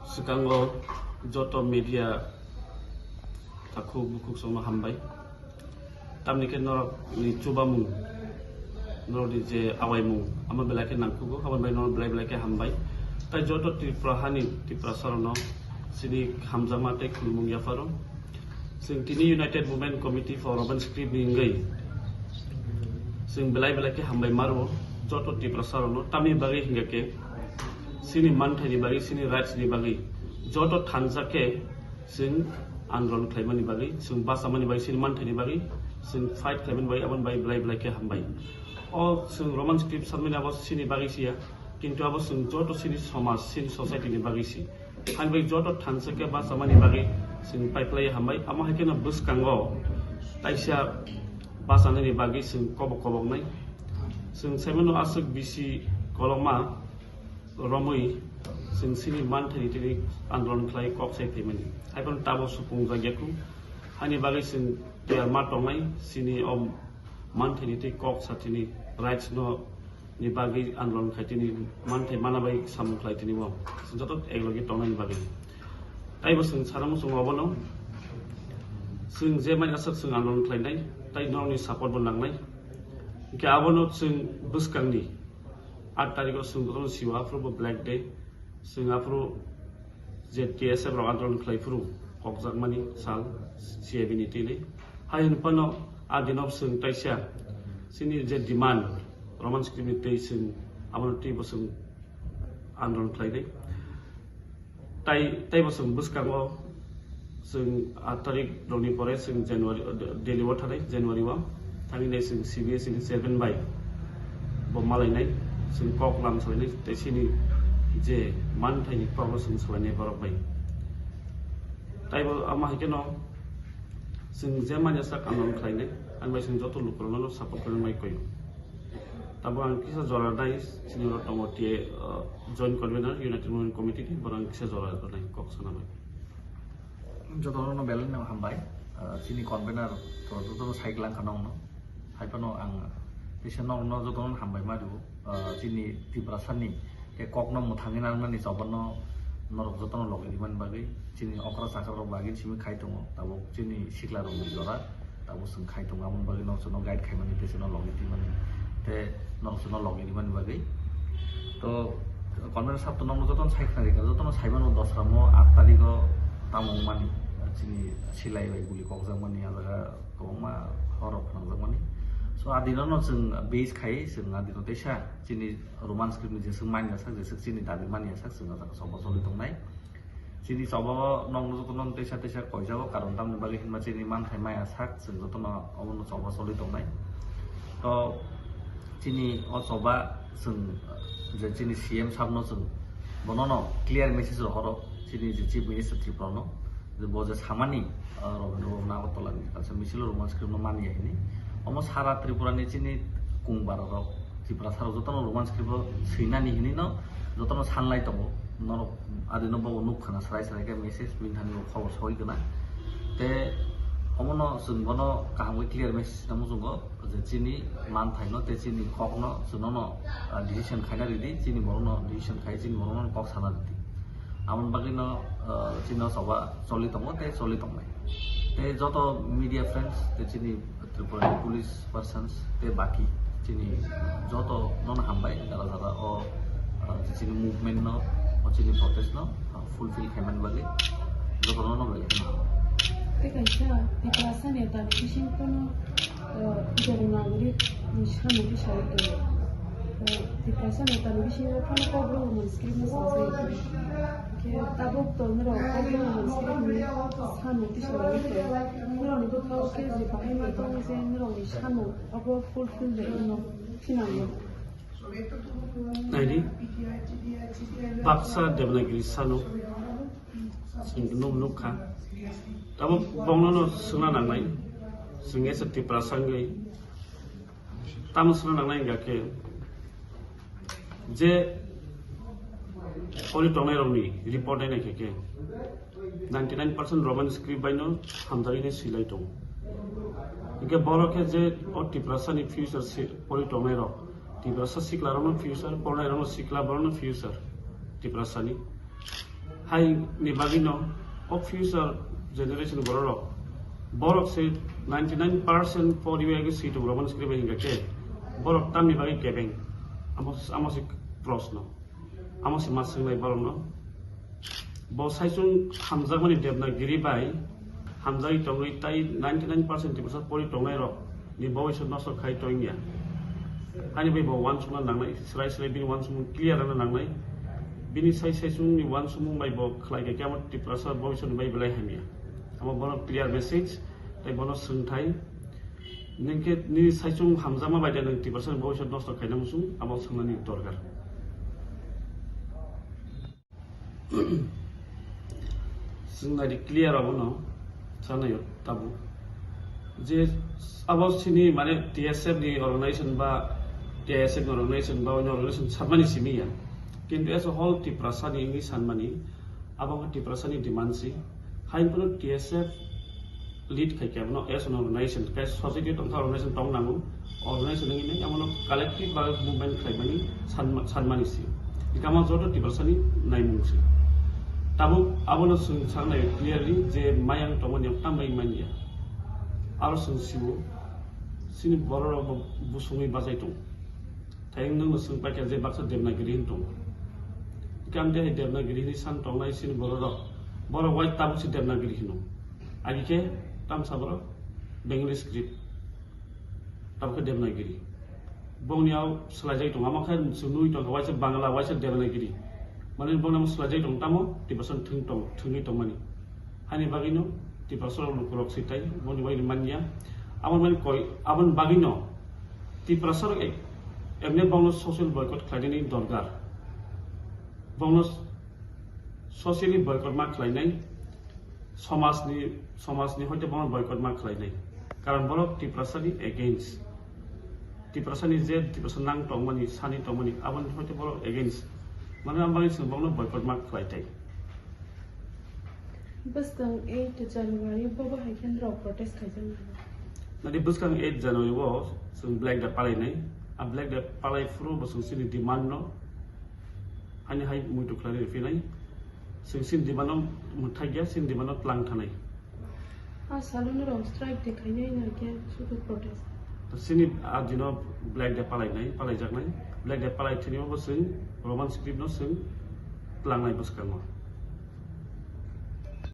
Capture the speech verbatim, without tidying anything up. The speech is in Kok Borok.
Swkango joto media takhuk bukhuk songno hambai. Tamni khe norokni chubamung, norokni je awaimung, amo belai khe nangkukgo, aboni bai norok belai belai khe hambai. Tai joto Tripura hani Tiprasarokno chini hamjakma tei khulumung yapharo. Chwng tini United Movement Committee for Roman Script ni wngwi chwng belai belai khe hambai maro joto Tiprasarokno. Tamni bagwi hingkha khe chini manthaini bagwi, chini rights ni bagwi joto thansa khe chwng andolon khlaimani bagwi, chwng bachamani bagwi, chini manthaini bagwi chwng fight khlaimani bagwi, aboni bagwi belai belai khe hambai. O chwng Roman Script sanmani abo chini bagwi siya, kintu abo chwng joto chini somaj, chini society ni bagwi si. Haino bai joto thansa khe bachamani bagwi chwng paiklai hambai. Amo hai kheno bwskango taisa bachanani bagwi chwng kobok koboknai. Chwng saimano aswk bisi kolokma romwi chwng chini manthaini tini andolon khlai kok sai phaimani. Haiphano tabo supung jakya kung. Haini bagwi chwng tiyar ma tongnai chini o manthaini tei kok sathini rights no ni bagwi andolon khai tini, manthai mana bai samung khlai tini bo. Chwng joto eklogi tongnani bagwi. Taibo chwng sana muchungo obono. Chwng je manya sak chwng andolon khlainai, tai norokni support bo nangnai. Hingkhe abono chwng bwskangni aat tarikh o chwng jotono siwa, aphuru bo Black Day. Chwng aphuru je T S F rok andolon khlai phuru kokjakmani sal C A B ni twi le. Hai hwn phano a dino chwng taisa chini je demand Roman script ni twi chwng abono twi bo chwng andolon khlai di. Tai, tai bo chwng bwskango chwng aat tarikh rokni pore chwng January, Delhi o thanai January o. Thangwi nai chwng C B S E ni chairman bai bo malainai, chwng kok lam salainai, tei chini je manthaini kokno chwng salainai borok bai. Taibo ama hai kheno chwng je manya sak andolon khlainai, ani bai chwng joto lukurokno support khlainai koi. Tabo ang kisa jora nai chini oro tongo T A, uh, Joint Convener United Movement Committee ni, borok ang kisa jora nai kok sana bai. Jotono belai no hambai, ah, chini convener to jotono sai langkha nokno. Haiphano ang kisa nokno jotono hambai ma rwo, ah, chini Tiprasani tei kokno mwthangwi nangnani choba no norok jotono logi rimani bagwi, chini okra chakra rok bagwi simi khai tongo, tabuk chini sikla rokni jora. Tabuk chwng khai tongo, aboni bagwi norok chwngno guide khaimani tei chwngno logi twimani tei norok chwngno logi rimani bagwi. To convener sab to nokno jotono sai khna rikha, jotono saimano dosramo aat tarikh o tamo wngmani, chini silai bai guli kokjakmani, a jaga kwbangma horror phnangjakmani. So a dinono chwng base khai chwng a dino teisa chini Roman script ni jeswk manya sak, jeswk chini dabi manya sak chwng a jaga choba choli tongnai. Chini choba o nokno jotono teisa teisa koijago, karon tamni bagwi hinma chini manthai maya sak, chwng jotono omono choba choli tongnai. To chini o choba chwng je chini C M sabno chwng bonono clear message rohoro, chini je Chief Minister Tripura no, je bo je samani, ah, Rabindra Bhaban Agartala ni kaisa misil o Roman script no manya hini. Omo sara Tripura ni chini kung bara rok, Tiprasa rok jotono Roman script o swinani hini no jotono sanlai tongo. Norok adino bobo nuk khna srai srai khe message bini thani bo khobor soi gana. Te omono chwng bono kaham khe clear message no muchungo je chini manthaino tei chini kokno chwngno no, ah, decision khaina ridi, chini borokno decision khai chini borokno kok sana ridi. Aboni bagwino, ah, chini o choba choli tongo tei choli tongnai. Tei joto media friends tei chini Tripura ni police persons tei baki chini joto nono hambai, jara jara o, ah, chini movement no, o chini protest no, ah, fulfill khaimani bagwi joto nono belai kheno. Tei kaisa Tiprasa ni dabi bising phano, ah, Devanagari ni samung tisai tongo. Ah, Tiprasa ni dabi bisingo phano Kokborok Roman script no sajagwi tongo. Khe tabuk to norok Kokborok Roman script ni samung tisai tongo. Norok ni bwkha o khe je bahai ni tongo je norok ni samung abo fulfill bai wngno thinango. Naidi, baksa Devanagiri sano chwng nuk nukha. Tamo bongno no swngna nangnai, chwng esa Tiprasa wngwi tamo swngna nangnai hingkha khe je pori tongnai rokni report nai naikha khe ninety nine percent Roman script bai no hamjagwi nai swilai tongo. Hingkhe borok khe je o Tiprasa ni future se pori tongnai rok, Tiprasa sikla rok no future, pornai rok no sikla borok no future Tiprasa ni. Hai ni bagwi no o future generation borok rok, borok se ninety nine percent poriwi agi si tongo romani script bai hinga khe borok tamni bagwi kebeng? Amo amo se prosno, amo se ma swngnai borok no. Bo saichung hamjakmani Devanagiri bai hamjagwi tongwi tai ninety nine percent Tiprasa pori tongnai rok ni bobiswt nosto khai tongya. Ani bai bo uansukna nangnai, srai srai bini uansukmung clear rwna nangnai. Bini sai saichung ni uansukmung bai bo khlai khe kemo Tiprasa bobiswt ni bai belai hamya. Amo bono clear message, tai bono swngthai. Nwng khe nini saichung hamjakma bai de nwng Tiprasa ni bobiswt nosto khaina muchung, abo swngnani dorkar. Chwng nai di clear abono sanai tabuk je abo sini mane T S F ni organization ba T S F ni organization ba onyo organization sabmani simi ya, kintu as a whole Tiprasa ni wngwi sanmani abo wngkha Tiprasa ni demand si. Hain phano T S F lead khai khe abono as an organization, khe society tongkha organization tong nango, organization wngwi nai abono collective ba movement khlaimani sanma-, sanmani si. Hikhe amo joto Tiprasani naimung si. Tabuk abono chwng sangnai clearly je mayang tongmani tambai manya. Aro chwng siwo, chini bororok bo busungwi bachai tongo. Tei nwngno swng paikha je baksa Devanagiri hin tongo. Hikhe amtwi hai Devanagiri hini san tongnai chini bororok, borok wai tabuk se Devanagiri hino. Agi khe tamsa borok Bengali script, tabuk khe Devanagiri. Bongni ao swlaijak tongo, amo khe chwng nugwi tongkha waisa Bangla, waisa Devanagiri. Mane bongni amo swlaijak tongo, tamo Tiprasa thwng tong, thwngwi tongmani. Hani bagwino Tiprasa rok lukurok sitai, boni bagwino manya. Aboni bagwi koi, aboni bagwino Tiprasa rok ek-, emne bongno social boycott khlainani dorkar. Bongno socially boycott ma khlainai, somajni, somajni hoite bongno boycott ma khlainai. Karon borok Tiprasani against. Tiprasani je Tiprasa nang tongmani, sani tongmani, aboni hoite borok against. Mane ang bagwi chwng bongno boycott ma khlaitai. Bwskang eight January bobo hai khe norok protest khaijak nai. Nadi bwskang eight January o chwng Black Day palainai. A Black Day palai phuru bo chwng chini demand no hani hai muitu khlai riphinai. Chwng chini demand no mwthai ya, chini demand no tlang thanai. A salo norok strike de khainai na khe sudu protest? Chini a dino Black Day palainai, palaijaknai. Black Day palai thini bo chwng Roman script no chwng tlangnai bwskango.